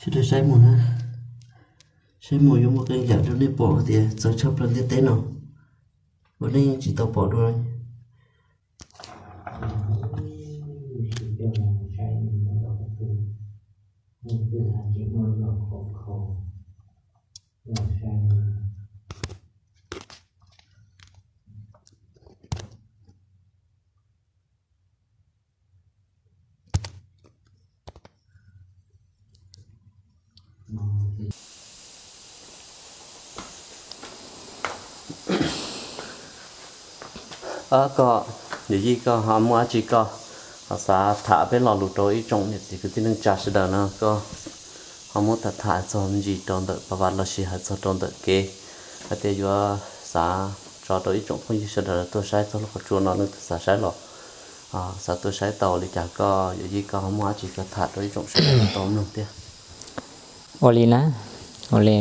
Sawv daws saib mus na, saib mus yuav muaj qee yam rau nej pom tias txawv tshaj plaws ntiaj teb no uas nej yeej tsis tau pom dua. Koj, yawm yij koj ho muaj dab tsi koj ho xav tham peb lo lus rau ib tsoom niam txiv kwv tij neej tsa sawv daws no, koj ho muab tham tham txog me ntsis rau ntawm pas vas los sis hais txog rau ntawm kev hais tias yuav xav tso rau ib tsoom phooj ywg sawv daws tuaj saib txog lub qhov tsua no, leej twg xav saib los xav tuaj saib tau li cas, koj yawm yij koj ho muaj dab tsi koj tham rau ib tsoom sawv daws tau mloog thiab. Ua li na, ua li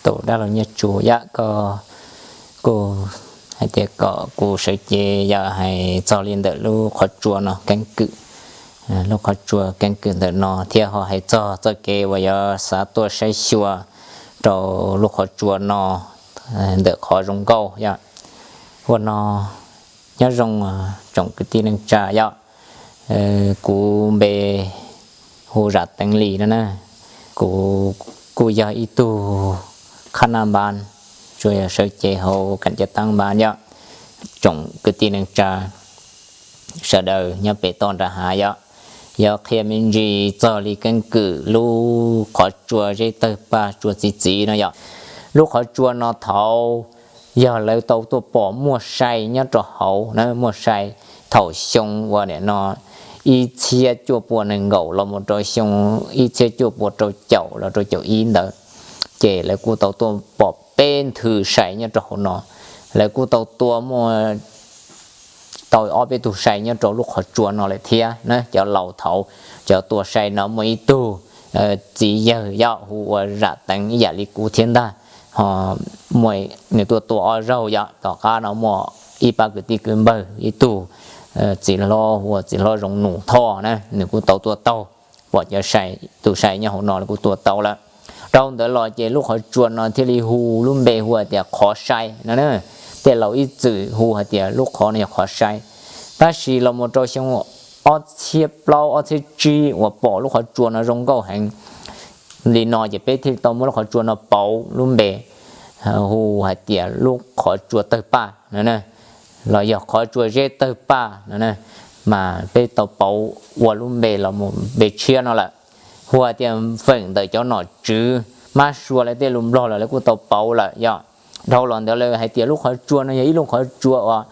tus dab laug Nyiaj Tsuas yam koj kuj hais tias kom kuv sawv cev yam hais txog li ntawm lub qhov tsua no keeb kwm, lub qhov tsua keeb kwm ntawm no thiab ho hais txog txoj kev uas yuav xav tuaj saib xyuas rau lub qhov tsua no ntawm qhov zoo nkauj yom. Ua no nyob zoo tsoom kwv tij neej tsa yom. Kuv npe hu Zam Teev Lis no na. Kuv kuj yog ib tug khab naj npas, tsuas yog sawv cev hauv kam caj tab npas yom. Tsoom kwv tij neej tsa sawv daws nyob pem toj nram hav yom, yuav qhia me ntsis txog li keeb kwm lub qhov tsua Zeb Tawg Paj Tsua Txi Txiv no yom. Lub qhov tsua no thaum yog lawv tau tuaj pom muaj sai nyob rau hauv na, muaj sai thaum xyoo uas nim no ib txhiab cuaj puas nees nkaum los mus rau xyoo ib txhiab cuaj puas rau caum los rau caum ib ntawd, ces lawv kuj tau tuaj pom peb nthwv sai nyob rau hauv no. Lawv kuj tau tua muaj tau ob peb tug sai nyob rau lub qhov tsua no lawm thiab na. Cov laus thaum cov tua sai no muaj ib tug txiv yawg yom hu ua Zam Teev ib yam li kuv thiab ntag. Ho muaj nws tuaj tua ob zaug yom, tom qab no muaj ib pab kwv tij kwv npawg ib tug txiv hlob hu ua txiv hlob Zoo Nus Thoj na, nws kuj tau tuaj taug pom cov sai, tus sai nyob hauv no kuj tua tau lawm. Dhau ntawd los ces lub qhov tsua no thiaj li hu lub npe hu hais tias Qhov Sai no na. Tej laus ib txwm hu hais tias lub qhov no yog Qhov Sai. Tab sis los mus rau xyoo ob txhiab plaub ob txhiab tsib uas pom lub qhov tsua no zoo nkauj heev li no ces peb thiaj li tau muab lub qhov tsua no pauv lub npe hu hais tias lub qhov tsua Tawg Paj no na, los yog qhov tsua Zeb Tawg Paj no na, mas peb tau pauv ua lub npe los mus npe tshiab no lawm. Hu hais tias feem ntawm cov nom tswv mab sua lawv tej lus Nplog los lawv kuj tau pauv lawm yom. Dhau los ntawd lawv hais tias lub qhov tsua no yog ib lub qhov tsua uas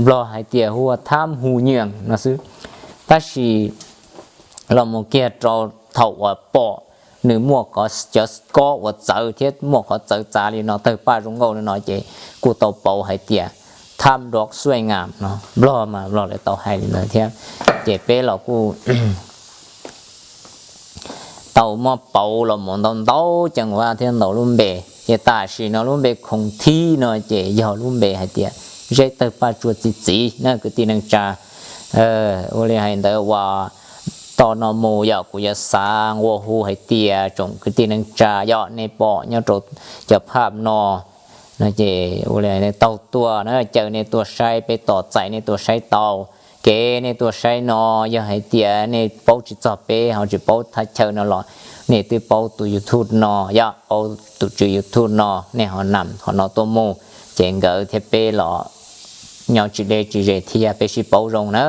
Nplog hais tias hu ua Thab Hu Nyiam no xwb. Tab sis los mus kiag rau thaum uas pom nws muaj cov kob uas txawv thiab muaj qhov txawv txav li no, tawg paj zoo nkauj li no ces kuj tau pauv hais tias Thab Nrov Xuaj Ngam no, Nplog mas Nplog lawv tau hais li ntawd thiab. Ces peb los kuj tau muab pauv los mus ntau ntau ceev vaj thiab ntau lub npe, ces tam sim no lub npe khoov thib no ces yog lub npe hais tias Zeb Tawg Paj Tsua Txi Txiv na kwv tij neej tsa. Ua li hais ntawd uas tom no mus yog kuv yuav xav nqua hu hais tias tsoom kwv tij neej tsa yog nej pom nyob rau cov phaj no no ces ua li nej taug tuaj na, caw nej tuaj saib, peb tos txais nej tuaj saib tau. Kev nej tuaj saib no yog hais tias nej paub tsis txog peb ho tsis paub thaj chaw no los nej twb paub tus YouTube no yog paub tus tswv YouTube no, nej ho nam qhov no tuaj mus ces nkawd thiab peb los nyob tsis deb tsis ze thiab peb sib paub zoo na.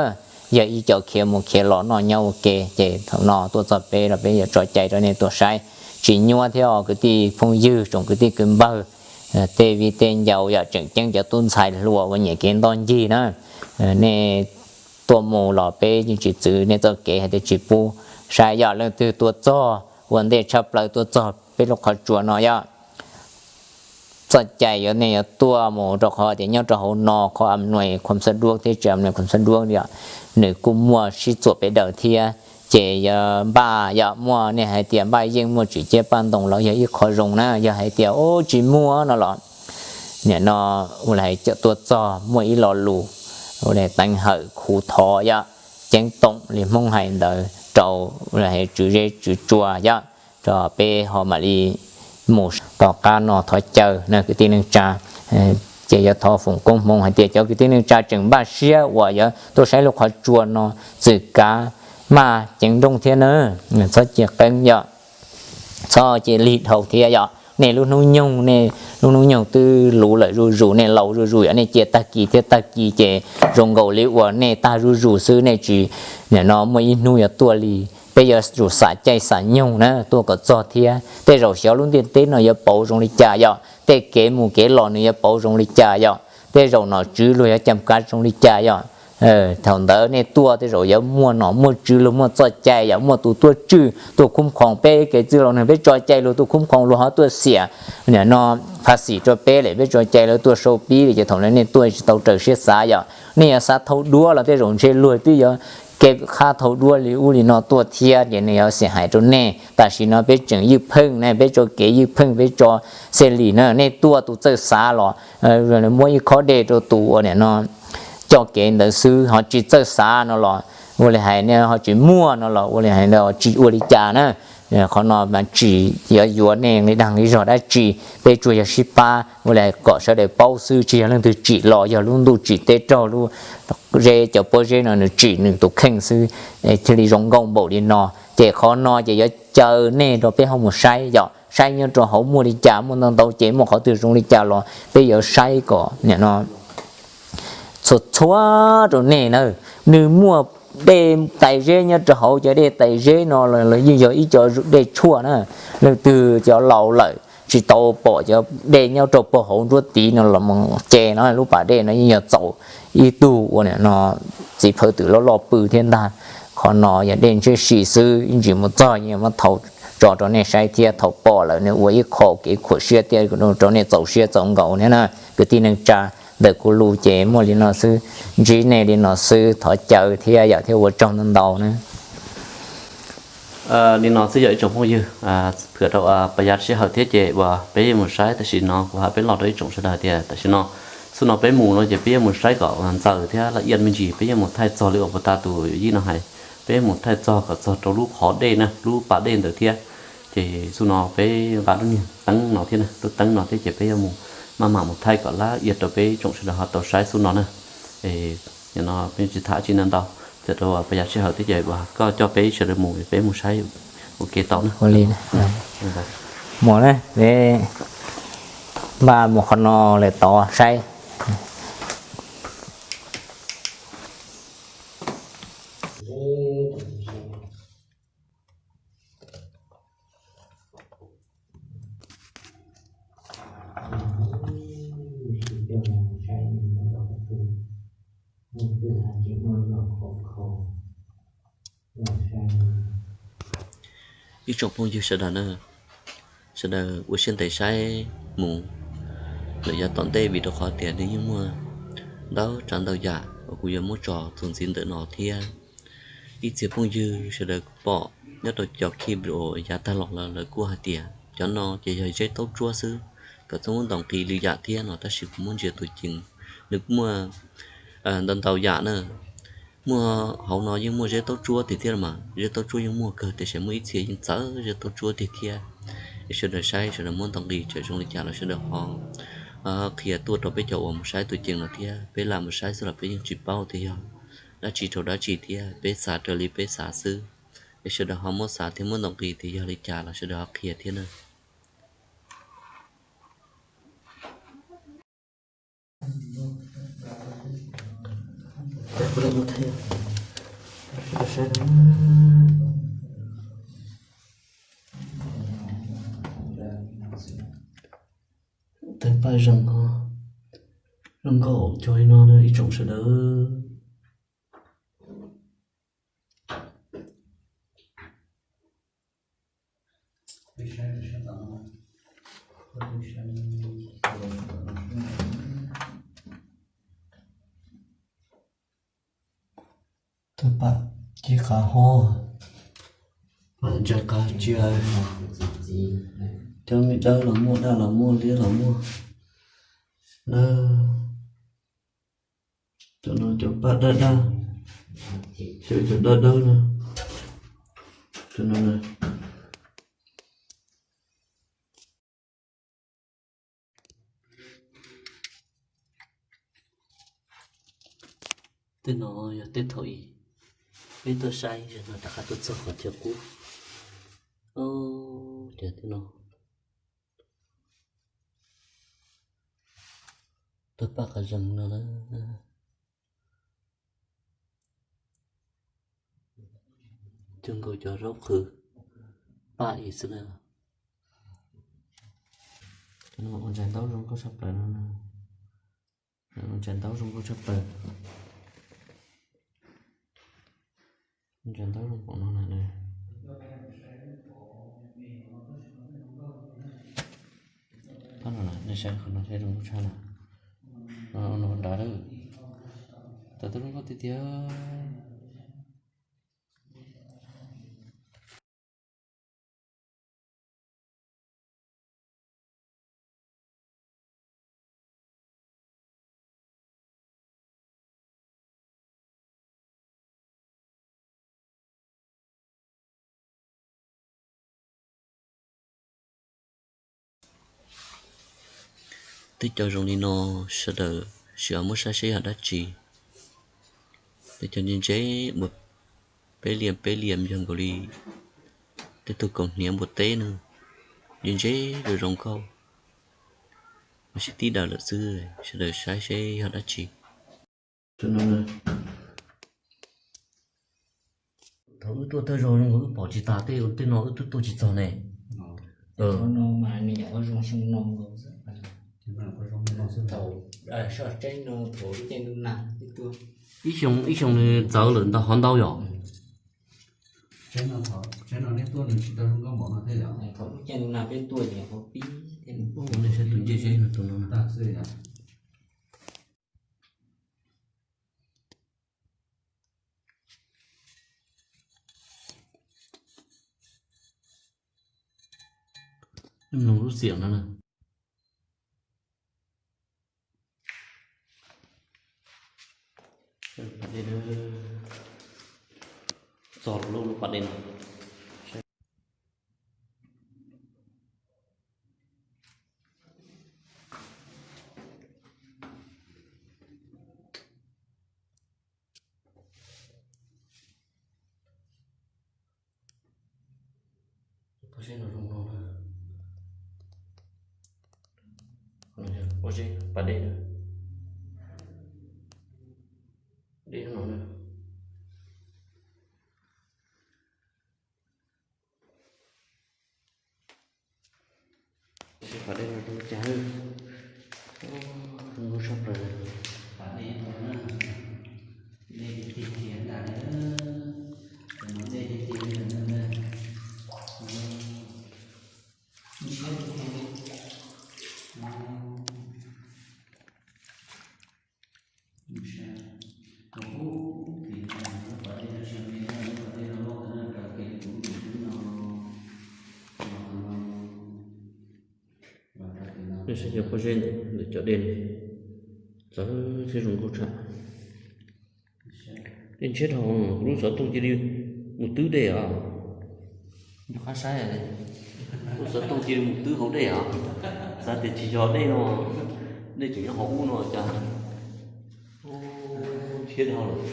Yog ib co khiav mus khiav los noj nyob ua ke ces thaum no tuaj txog peb los peb yuav tso cai rau nej tuaj saib. Tsis nyuaj thiab os kwv tij phooj ywg tsoom kwv tij kwv npawg, tej viv tej ncaus yog tseem ceeb cov tub ntxhais hluas uas nyiam kev ntoj ncig na, nej tuaj mus los peb yeej tsis txwv nej txoj kev hais tias tsis pub saib. Yog leej twg tuaj txog ua ntej tshaj plaws tuaj txog peb lub qhov tsua no yog txoj cai yuav nej yuav tuaj mus rau qhov tias nyob rau hauv no qhov am nues khuam xab duab thiab tsis am nues khuam xab duab li os, nws kuj muaj sib txuam peb daws thiab. Ces yog npaj yog muaj nej hais tias npaj yeej muaj tswm ciab paj ntoos los yog ib qho zoo na, yog hais tias ub tsis muaj no los nim no ua li hais tuaj txog muaj ib lo lus ua li teev hawm khuv thov yog ceeb toom li Hmoob hais ntawd, rau tswv zeb tswv tsua yom, rau peb ho mam li mus tom qab no thov caw na kwv tij neej tsa. Ces yuav thov foom koob hmoov hais tias cov kwv tij neej tsa tseem npaj siab uas yuav tuaj saib lub qhov tsua no txwm kav maj ceev nrooj thiab na, txhob cia qeeb yom, txhob cia lig dhau thiab yom. Nej lub hnub nyoog, nej lub hnub nyoog twb luv lawm zuj zus, nej laus zuj zus yom, nej cia tag kis thiab tag kis ces zoo nkaus li uas nej tag zuj zus xwb, nej tsis, nim no muaj ib hnub yuav tuaj li. Peb yuav tsum xam caij xam nyoog na tuaj kom txog thiab. Tej zaum xyov lub ntiaj teb no yuav pauv zoo li cas yom, tej kev mus kev los nws yuav pauv zoo li cas yom, tej zaum nom tswv luag yuav cam kav zoo li cas yom. Thaum ntawd nej tuaj tej zaum yuav muaj nom muaj tswv luag muaj txoj cai yom, muaj tus tuaj tswj tuaj khum khoom. Peb kev txwj laus neeg peb tso cai luag tuaj khum khoom, luag ho tuaj xiam, nim no, pha xim rau peb lawm, peb tso cai luag tuaj sau pib li ces thaum ntawd nej tuaj tsis tau raws siab xav yom. Nej yuav xav thau duab los tej zaum ntshe luag twb yuav ke qhab thau duab li ub li no tuaj thiab ces nws yuav xiam hais rau nej. Tam sim no peb tseem ywj pheej na, peb tso kev ywj pheej, peb tso xej lim na, nej tuaj tus txawj xav los muab ib khob dej rau tus uas nim no coj kev ntawd xwb, ho tsis txawj xav no los ua li hais, ho tsis muaj no los ua li hais, tsis ua li cas na. Qhov no mas tsis yuav yuav nej li dag li zog dab tsi, peb tsuas yog sib pab ua li hais kom sawv daws paub xwb, tsis yog leej twg tsim los, yog lub ntuj tsim teb raug lub zeb, cov pob zeb no nws tsim nws tus kheej xwb, thiaj li zoo nkauj npaum li no. Ces qhov no ces yuav caw nej rau peb ho mus saib yom, saib nyob rau hauv muaj li cas, muaj ntau ntau ces muaj qhov twg zoo li cas los peb yuav saib kom nim no txhua txhua rau nej na. Nws muaj dej tais zeb nyob rau hauv, cov dej tais zeb no los yeej yog ib co dej tshuaj na. Leej twg cov laus lawm tsis tau pom cov dej nyob rau puag hauv nruab tiv no los mus ce no, lub pas dej no yeej yog txaus ib tug ua nim no txiv phawj twm loj loj pw thiab ntag. Qhov no yog dej ntshiab si xwb, ib ntsis mus txog yeej muab thau tso rau nej saib thiab, thaum pom lawm nws ua ib qho kev khuam siab thiab rau nej txaus siab txaus nkaus thiab na. Kwv tij neej tsa, ntawm kuv lus ces muaj li no xwb, ntsib nej li no xwb, thov caw thiab yom, thiab ua tsaug ntau ntau na. Li no xwb yog ib tsoom phooj ywg, phwm rau pas yav sij hawm thiab ces uas peb yeej mus saib. Tam sim no kuv hais peb los rau ib tsoom sawv daws tias tam sim no, xub no peb mus no ces peb yeej mus saib kom ntxaws thiab laj iab me ntsis, peb yeej mus thaij txog li uas puag ta tus yij no hais, peb yeej mus thaij txog kom txog rau lub qhov dej na, lub pas dej ntawd thiab. Ces xub no peb nqa lub niag teeb no thiab na, lub teeb no thiab ces peb yuav mus maj mam mus thaij kom laj iab rau peb tsoom sawv daws ho tau saib xub no na. No peb tsis tham tsi ntau ntau, txawm rau pas yav sij hawm thiab ces uas koj coj peb sawv daws mus, peb mus saib ua ke tau na. Mus na, peb npaj mus qhov no lawm tod saib. Ib tsoom phooj ywg sawv daws na, sawv daws ua siab ntev saib mus lawm yav tom ntej, vim rau qhov tias nws yeej muaj ntau tsav ntau yam uas kuv yuav muab tso txuas ntxiv ntawm no thiab. Ib txhia phooj ywg sawv daws kuj pom nyob rau cov clip uas yav tag los lawm, lawv kuj hais tias cov no ces yog zeb taub tsuab xwb, kom txhob muab ntaus nqi lwm yam thiab no, tab sis kuv muab ntsia tus ceev, nws kuj muaj ntau ntau yam na. Muaj hauv no yeej muaj zeb taub tsuab tiag thiab mas, zeb taub tsuab yeej muaj kawg, tiam sis muaj ib txhia yeej txawv zeb taub tsuab tiag thiab. Es sawv daws saib sawv daws muab ntaus nqi tseem zoo li cas los sawv daws ho qhia tuaj rau peb cov uas mus saib tus ceev no thiab. Peb lam mus saib xwb los peb yeej tsis paub tias yog dab tsi rau dab tsi thiab, peb xav raws li peb xav xwb. Es sawv daws ho muab xav thiab muab ntaus nqi tias yog li cas los sawv daws ho qhia thiab na. Tej paj zeeg no zoo nkauj cuag li no na ib tsoom sawv daws. Tej paj ci qav ho, paj ntsaig qav cia, cov me dawb los muaj, daj los muaj, liab los muaj na. Cov no cov paj daj daj, xyov cov dawb dawb no. No na. Tej no yog tej thaum ub peb tuaj saib, zaum no rov qab tuaj txog qhov chaw qub. Ces tej no tuaj paj qhov zoo no na. Cog nkaus cov zaub qhwv paj ib xwb na. Ua ntsaws ntaub zoo nkauj tshaj plaws no. Ua ntsaws ntaub zoo nkauj tshaj plaws. Ua ntsaws ntaub zoo npaum no na. Phab no na, nej saib qhov no saib zoo nkauj tshaj na. No nrad lawm. Tawm tuaj zoo nkauj tiag tiag. Tej cov zoo li no sawv daws sim ho muab saib seb yog dab tsi. Tej cov ntse ntse uas peb liam peb liam yog nkaus li tej tug kaus hniav npua teb no, ntse ntse zoo zoo nkauj. Ua sib tib daws lawm xwb, sawv daws saib seb yog dab tsi. Thaum wb tuaj thawj zaug wb pom tsis tas, tej tej no wb twb tuaj tsis txog ne. Ib xyoo ib xyoo nws txawv lawm ntau hov ntau yom. Nej saib tus ncej seb tus no. Mloog lub xiam no na. Txog lub lub pas dej no. Pov seb no zoo no na. Pov seb pas dej na. Dej no na. Seb pas dej no zoo cas. Nkauj tshaj plaws. Pas dej no na. Dej tiag tiag ntag. Dej tiag tiag ntag. Nej saib cov pob zeb ntawm cov dej no, txawv thiab zoo nkauj tshaj. Dej ntshiab dhau, kuv lub xov tooj cia li mus twb dej os. Nco qab saib, kuv xov tooj cia li mus twb hauv dej os. Xav tias tsis yog dej no, dej tseem nyob hauv ub no cas. Ntshiab dhau lawm.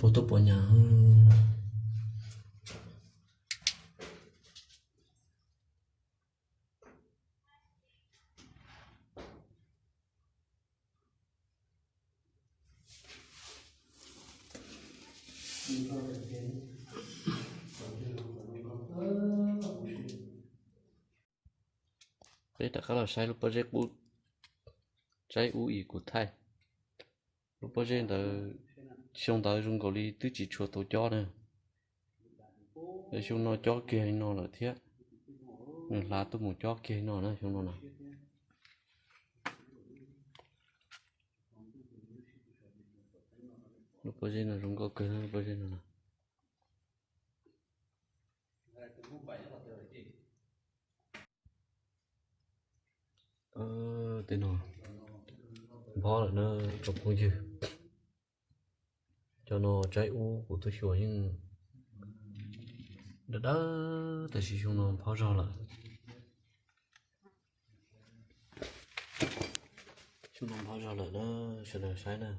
Ua tuaj puas nyam. Peb rov qab los saib lub pob zeb qub, tsaib ub ib kuv thaij. Lub pob zeb ntawd xyoo ntawd zoo nkaus li twb tsis tshua tau cob na. Xyoo no cob kiag li no lawm thiab. Nws hlav tuaj mus cob kiag li no na xyoo no na. Lub pob zeb no zoo nkauj kawg lub pob zeb no na. Tej no nphob lawm na tsoom phooj ywg. Cov no tsaib ub kuv tub xyuas yeej dawb dawb tab sis xyoo no nphob zog lawm. Xyoo no nphob zog lawm na, sawv daws saib na.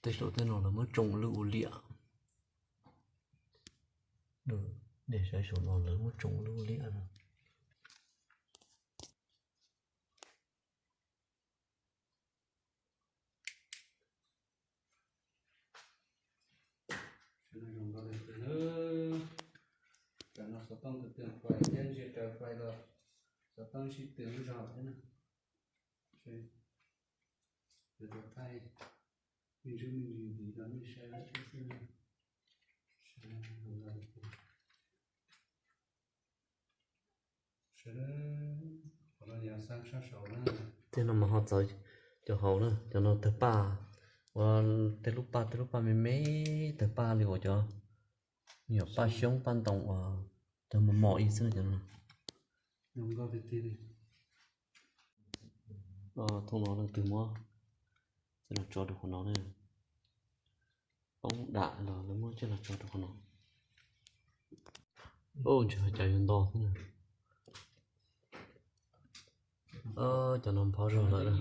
Tej saum tej no lawv muab tsoo lwj ua liam. Nej saib saum no lawv muab tsoo lwj ua liam no. Tam no xov tooj tus twg fais thiab ntsia raws fais los xov tooj sib tw lub zog thiab na. Kuv tau thaij me ntsis me ntsis ntxiv rau nej saib xwb. Tej no mas ho txawv cov hauv na, cov no tawg paj, ua tej lub paj tej lub paj me me, tawg paj li uas cov nyuam paj xyoob paj ntoo uas tawg mos mos ib xwb no cov no. Thooj no leej twg muab coj los tso rau qhov no na. Poob dam los lawv muab coj los tso rau qhov no. Ntshe cas yuav nto xwb na. Cov no nphob zog lawm.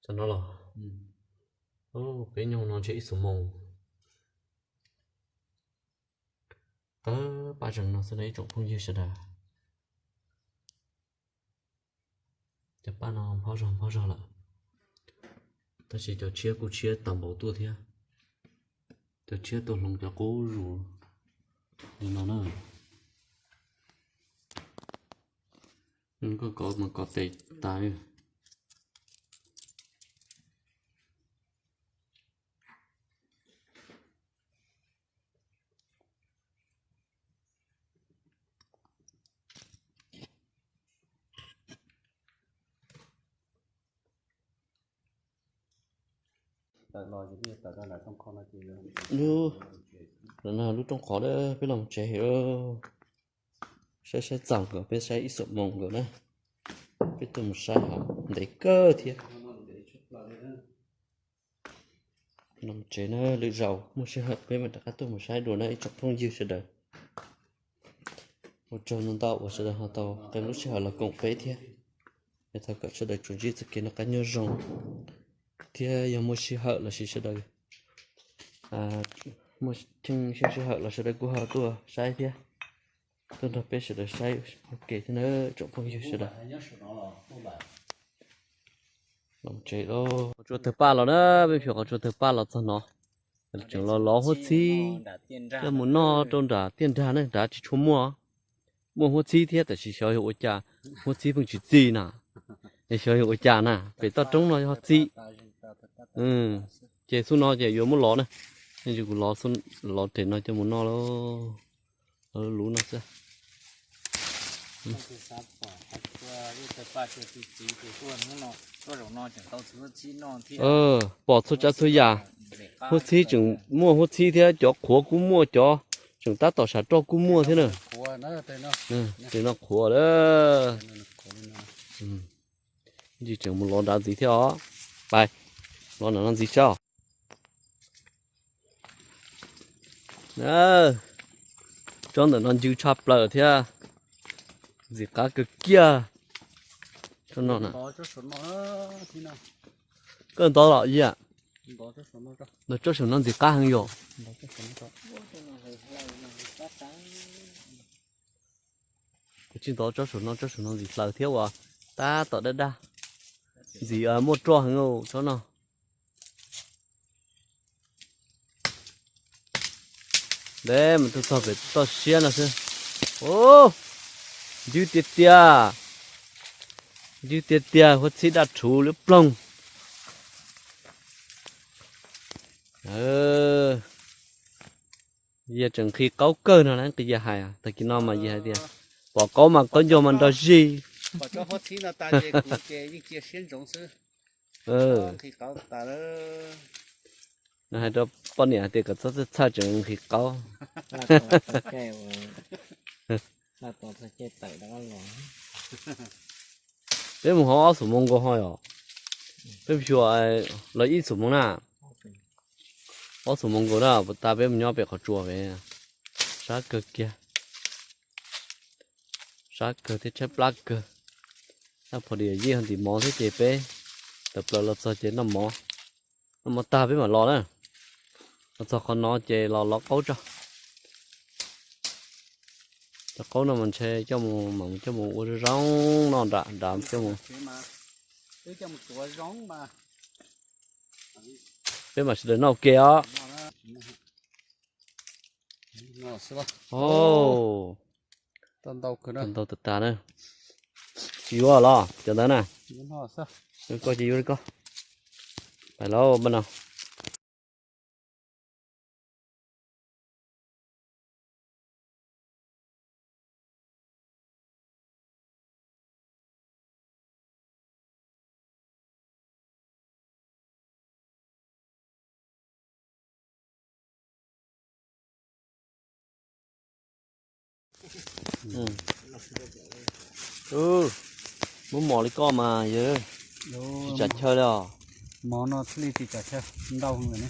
Cov no los peb nyoog no ntshe ib xuab moos. Tawg paj zeeg no xwb na ib tsoom phooj ywg sawv daws. Cov paj no nphob zog nphob zog lawm, tab sis cov tshiab kuj tshiab tag npaum tuaj thiab. Cov tshiab tuaj hloov cov qub zus li no na. Koj kov mas kov tes tas. Lub rooj qhov na peb los tsev. Saib saib txaus nkaus peb saib ib xuab moos nkaus na. Peb tuaj mus saib hauv ntev kawg thiab. Los tsev na, lwm zaus muaj sij hawm peb mam rov qab tuaj mus saib dua na ib tsoom phooj ywg sawv daws. Ua tsaug ntau ntau uas sawv daws ho tau qee lub sij hawm los koom peb thiab. Es thov kom sawv daws tsuas ntsib txoj kev noj qab nyob zoo, thiab yog muaj sij hawm los sis sawv daws muaj cheej xyoo sij hawm los sawv daws kuj ho tuaj saib thiab, tuaj nrog peb sawv daws saib ua ke thiab na tsoom phooj ywg sawv daws. Los tsev, qhov tsua tawg paj los na, peb pom qhov tsua tawg paj los txog no, tseem los lov huab txhib coj mus noj rau nram tiaj nrag na, nrad tsis tshua muaj. Muaj huab txhib thiab tab sis xyov yog ua cas, huab txhib pheej tsis txi na. Es xyov yog ua cas na, pem toj roob no ho txi. Ces xub no ces yuav muab lov na, ces kuv lov, lov rem no coj mus noj lub no xwb. Pom txhua tsav txhua yam, huab txhib tseem muaj huab txhib thiab cov qhuav kuj muaj, cov tseem tab tom sam roj kuj muaj thiab na. Tej no qhuav lawm. Tsis tseem mus lov nrad ntxiv thiab os. Pais, lov nram no ntxiv tso. Tsob ntawm no ncw tshaj plaws thiab, ntxim qab kawg kiag. Tsob no na, koj ntov los yam, ntov tsob saum no ntxim qab heev yom. Kuv tsis ntov tsob saum no, tsob saum no ntxim hlaws thiab uas tab tom daj daj, ntxim muaj roj heev tsob no. Deb mas tuaj txog pem toj siab no xwb. Ncw tiag tiag, ncw tiag tiag, huab txhib daj rhuv lub ploog. Yawg tseem nqhis qaub kawg no na, nqis yawg hais tag kis no mas yawg hais tias pom qaub mas qaub ncaug mas nrog zig. Nws hais rau poj niam hais tias kom txhob txhawj txhawj tseem nqhis qaub. Peb mus hauv ob xuab moos nkaus ho yom. Peb xyuas los ib xuab moos na. Ob xuab moos nkaus na, puas tas peb mus nyob pem qhov tsua pem. Sab kawg kiag, sab kawg thiab tshaib plab kawg. Tab pom tias yij ho ntim mov thiab ces peb tawm plaws los txog ces noj mov, noj mov tag peb mam los na. Los txog qhov no ces los lov qaub tso. Cov qaub no mas ntshe coj mus mam coj mus ua zoo zoo noj nram nrad coj mus. Peb mam sawv daws noj ua ke os. Ntau tas tas na. Tsis yuav los cov ntawd na. Koj ces yuav li koj. Pais lauj, npaj no. Muab mos li koj mas yog tsis tsam chaw li os. Mos no thiaj li tsis tsam chaw, ntau heev lawm ne.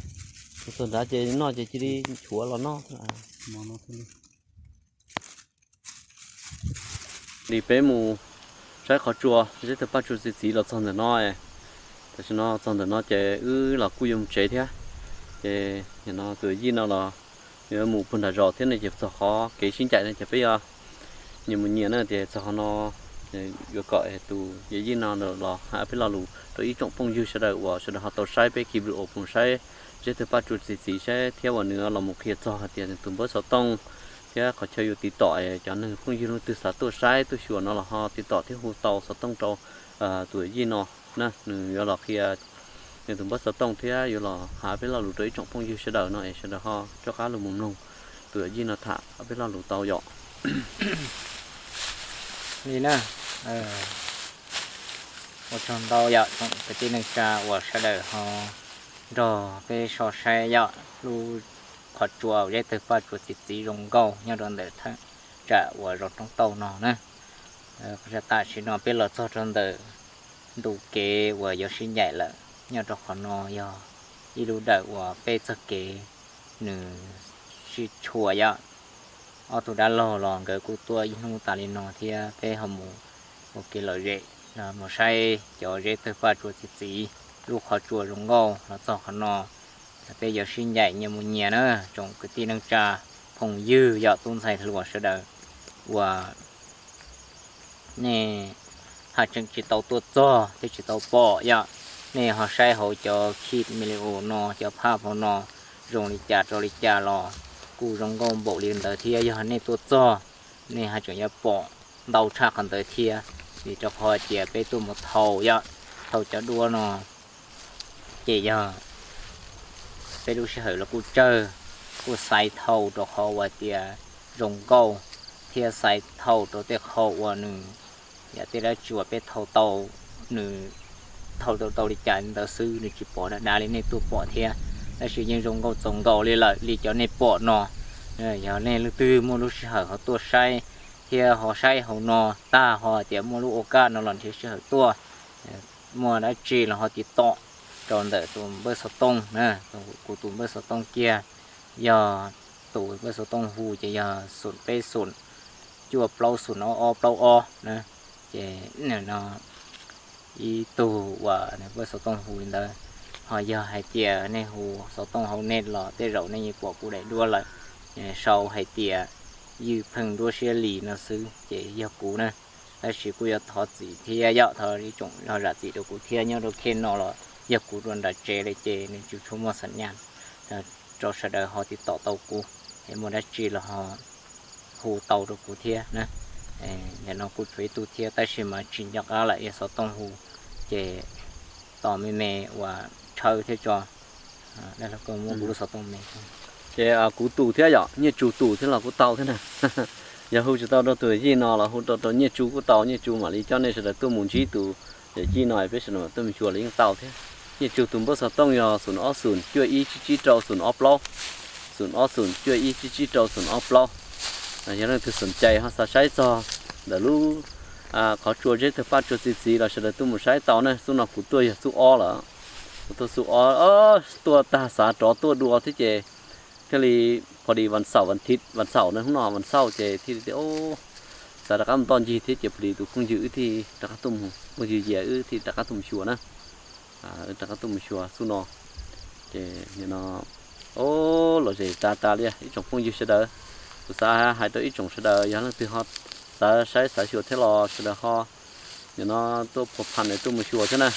Txog nrad ces noj ces cia li nchuav los noj. Li peb mus saib qhov tsua, zeb tawg paj tsua txi txiv los txog ntawm no. Tam sim no txog ntawm no ces wb los kuj yuav mus tsev thiab. Ces nim no tus yij no los yuav mus puag nram zos thiab ne, ces txog qhov kev sib ncaim no ces peb yuav nyias mus nyias na. Ces txog qhov no yuav kom tus yawm yij no los hais peb lo lus rau ib tsoom phooj ywg sawv daws uas sawv daws ho tau saib peb ki video mus saib zeb tawg paj tsua txi txiv saib thiab uas nws los mus qhia txog hais tias nws tus npawb xov tooj thiab qhov chaw yuav tiv tom cov neeg phooj ywg leej twg xav tuaj saib tuaj xyuas no los ho tiv tom thiab hu tau xov tooj rau tus yawm yij no na. Nws yuav los qhia nws tus npawb xov tooj thiab yuav los hais peb lo lus rau ib tsoom phooj ywg sawv daws no es sawv daws ho rov qab los mus mloog tus yawm yij no tham peb lo lus tau yom. Li na, ua tsaug ntau yom tsoom kwv tij neej tsa uas sawv daws ho nrog peb so saib yom lub qhov tsua zeb tawg paj tsua txi txiv zoo nkauj nyob rau ntawm thaj tsam uas zos Roob Tauj no na. Tam sim no peb los txog rau ntawm ntu kev uas yuav sib ncaim lawm. Nyob rau qhov no yog ib lub dawm uas peb txoj kev nws sib tshuam yom. Ob tug dab laug los nkawd kuj tuaj ib hnub tas li no thiab peb ho mus ua kev lom zem los mus saib cov zeb tawg paj tsua txi txiv lub qhov tsua zoo nkauj los txog qhov no. Peb yuav sib ncaim nyias mus nyias na tsoom kwv tij neej tsa phooj ywg yom tub ntxhais hluas sawv daws uas nej haj tseem tsis tau tuaj txog thiab tsis tau pom yom, nej ho saib hauv cov khij mi li us no cov phaj hauv no zoo li cas rau li cas los kuj zoo nkauj npaum li ntawd thiab. Yog nej tuaj txog nej haj tseem yuav pom ntau tshaj qhov ntawd thiab, vim rau qhov tias peb tuaj mus thau yom, thau cov duab no ces yog peb lub sij hawm los kuj tsawg, kuj xaiv thau rau qhov uas tias zoo nkauj thiab xaiv thau rau tej qhov uas nws yam tej dab tsi uas peb thau tau nws thau tau tau li cas ntawd xwb, nws tsis pom dav dav li nej tuaj pom thiab. Tab sis yeej zoo nkauj txaus nkaus li lawm li cov nej pom no. Yog nej leej twg muaj lub sij hawm ho tuaj saib thiab ho saib hauv no tag ho tias muaj lub ua kaj no los nrhiav sij hawm tuaj, muaj dab tsi los ho tiv tom rau ntawm tus npawb xov tooj na, kuv tus npawb xov tooj kiag, yog tus npawb xov tooj hu ces yog xoom peb xoom cuaj plaub xoom ob ob plaub ob na. Ces no ib tug uas nws npawb xov tooj hu li ntawd, ho yog hais tias nej hu xov tooj hauv nej los tej zaum nej yeej pom kuv daim duab lawm, sau hais tias Ywj Pheej Nruab Siab Lis no xwb ces yog kuv na. Tab sis kuj yuav thov txim thiab yom, thov ib tsoom ho zam txim rau kuv thiab, nyob rau khej no los yog kuv dua nram tsev li ces nws tsis tshua muaj xam nyas rau sawv daws ho tiv tom tau kuv, es muaj dab tsi los ho hu tau rau kuv thiab na. Nim no kuj tshuav ib tug thiab tab sis mas tsis nco qab lawm, yog xov tooj hu ces tos me me uas tshawb thiab tso. Dab laug koj muab kuv lub xov tooj me. Ces kuv tus thiab yom, Nyiaj Tsu tus thiab los kuj tau thiab na. Yog hu tsis tau rau tus yij no los hu rau rau Nyiaj Tsu kuj tau, Nyiaj Tsu mam li coj nej sawv daws tuaj mus ntsib tus yawm yij no peb sawv daws mam tuaj mus xyuas los yeej tau thiab. Nyiaj Tsu tus npawb xov tooj yog xoom ob xoom cuaj ib tsib tsib rau xoom ob plaub, xoom ob xoom cuaj ib tsib tsib rau xoom ob plaub. Yog leej twg xoom cai ho xav saib txog ntawm lub qhov tsua zeb tawg paj tsua txi txiv los sawv daws tuaj mus saib tau na. Xub no kuv tuaj yog xub ob lawm, kuv tuaj xub ob, tuaj tag xav rov tuaj dua thiab ces thiaj li pho di vas xaum vas thiv, vas xaum na, hnub no vas xaum ces thiaj li tias xav rov qab mus toj ncig thiab ces pho di tus phooj ywg wb thiaj rov qab tuaj mus, phooj ywg Yias wb thiaj rov qab tuaj mus xyuas na. Rov qab tuaj mus xyuas xub no ces nim no lom zem tas tas li ib tsoom phooj ywg sawv daws. Kuv xav hais rau ib tsoom sawv daws yog leej twg ho xav saib xav xyuas thiab los sawv daws ho nim no tuaj phua phas tuaj mus xyuas thiab na.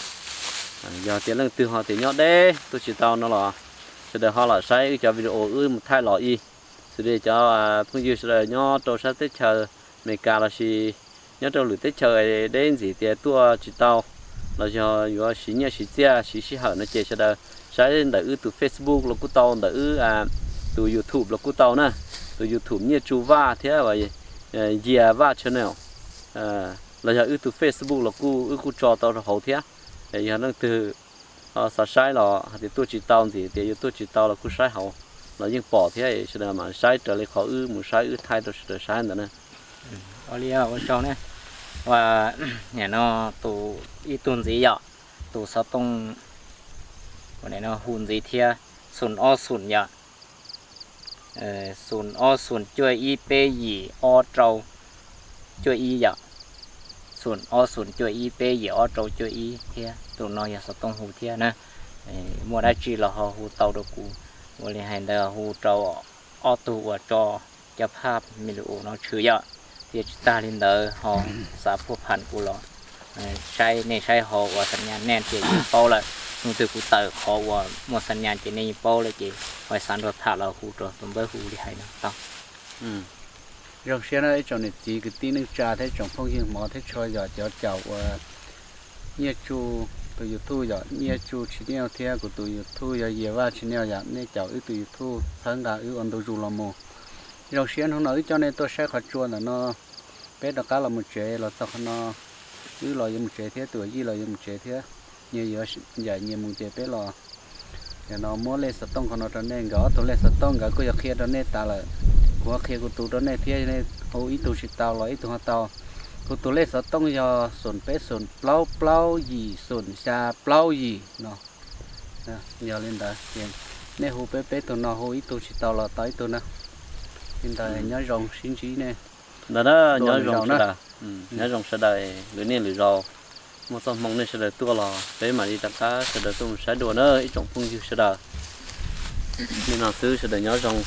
Yog tias leej twg ho tias nyob deb tuaj tsis tau no los sawv daws ho los saib wb cov video wb mus thaij los ib. Xws li cov phooj ywg sawv daws nyob rau sab teb chaws Amelikas lossis nyob rau lwm teb chaws deb ntxiv tias tuaj tsis tau los yog yuav siv nyiaj siv txiaj siv sij hawm no ces sawv daws saib ntawm wb tus Facebook los kuj tau, ntawm wb tus YouTube los kuj tau na. Tus YouTube Nyiaj Tsu Vaj thiab Yias Vaj Channel los yog wb tus Facebook los kuj wb kuj tso tau rau hauv thiab. Yog leej twg ho xav saib los hais tias tuaj tsis tau ntxiv tias yuav tuaj tsis tau los kuj saib hauv los yeej pom thiab, sawv daws mam saib raws li qhov wb mus saib wb thaij rau sawv daws saib ntawd na. Ua li ua tsaug ne, ua nim no tus ib tug ntxiv yom, tus xov tooj ua nim no hu ntxiv thiab, xoom ob xoom yom, xoom ob xoom cuaj ib peb yim ob rau cuaj ib yom, xoom ob xoom cuaj ib peb yim ob rau cuaj ib thiab. Tus no yog xov tooj hu thiab na. Muaj dab tsi los ho hu tau rau kuv. Ua li hais ntawd hu rau ob tug uas tso cov phaj me lus no tshwm yom. Thiab tsis tag li ntawd ho xav phua phas kuv los saib, nej saib ho ua xam nyas nej ces yeej paub lawm. Hnub twg kuv tawm qhov uas muaj xam nyas ces nej yeej paub lawm ces ho xav nrog tham los hu rau tus npawb hu li hais no tau. Zoo siab na ib tsoom niam txiv kwv tij neej tsa thiab tsoom phooj ywg hmov thiab tshua yom, cov caum uas Nyiaj Tsu tus YouTube yom, Nyiaj Tsu Channel thiab kuv tus YouTube yog Yias Vaj Channel yom, nej caum wb tus YouTube txhawb nqa wb ua ntu zus los mus. Zoo siab hnub no wb coj nej tuaj saib qhov tsua ntawm no, peb rov qab los mus tsev los txog qhov no, wb los yuav mus tsev thiab tus yij los yuav mus tsev thiab, nyias yuav ncaim nyias mus ces peb los no muab lej xov tooj qhov no rau nej, nkawd ob tug lej xov tooj nkawd kuj yog qhia rau nej tas lawm. Kuv ho qhia kuv tus rau nej thiab, nej hu ib tug tsis tau los ib tug ho tau. Kuv tus lej xov tooj yog xoom peb xoom plaub plaub yim xoom xya plaub yim no. Yog li ntawd ces nej hu peb peb tug no hu ib tug tsis tau los tau ib tug na. Li ntawd nyob zoo sib ntsib nej. Ntawd na, nyob zoo sawv daws, nyob zoo sawv daws, lwm niaj lwm zaus muaj txoj hmoo nej sawv daws tuaj los peb mam li rov qab sawv daws tuaj mus saib dua na ib tsoom phooj ywg sawv daws. Li no xwb sawv daws nyob zoo.